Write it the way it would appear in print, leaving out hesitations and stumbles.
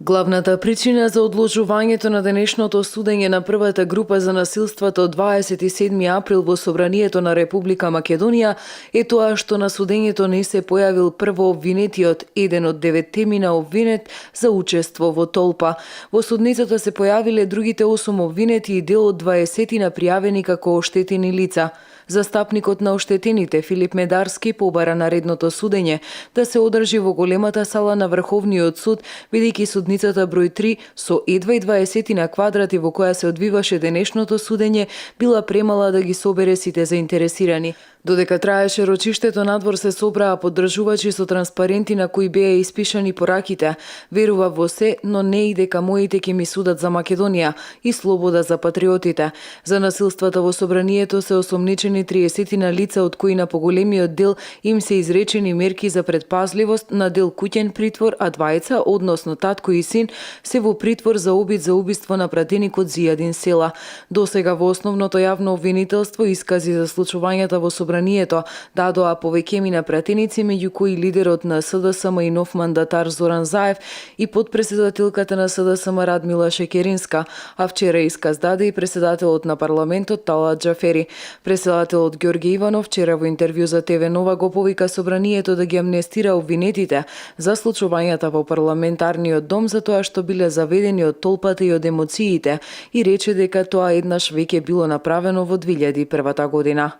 Главната причина за одложувањето на денешното судење на првата група за насилството од 27 април во Собранието на Република Македонија е тоа што на судењето не се појавил прво обвинетиот, еден од 9 мина обвинет за учество во толпа. Во судницата се појавиле другите 8 обвинети и дел од 20 пријавени како оштетени лица. Застапникот на оштетените Филип Медарски побара наредното судење да се одржи во големата сала на Врховниот суд, бидејќи судницата број 3 со едва и 20 на квадрати во која се одвиваше денешното судење била премала да ги собере сите заинтересирани. Додека траеше рочиштето, надвор се собраа поддржувачи со транспаренти на кои беа испишани пораките: "Верува во се, но не и дека моите ќе ми судат за Македонија" и "Слобода за патриотите". За насилствата во Собранието се осомничени 30 на лица, од кои на поголемиот дел им се изречени мерки за предпазливост, на дел куќен притвор, а двајца, односно татко и син, се во притвор за обид за убиство на пратеникот Зијадин Села. Досега во основното јавно обвинителство искази за случувањата во Собранието дадоа повеќе на пратеници, меѓу кои лидерот на СДСМ и нов мандатар Зоран Заев и подпредседателката на СДСМ Радмила Шекеринска, а вчера исказ даде и председателот на парламентот Талат Џафери. Председателот Ѓорѓе Иванов вчера во интервју за ТВ Нова го повика Собранието да ги амнестира обвинетите за случувањата во парламентарниот дом за тоа што биле заведени од толпата и од емоциите и рече дека тоа еднаш веќе било направено во 2001 година.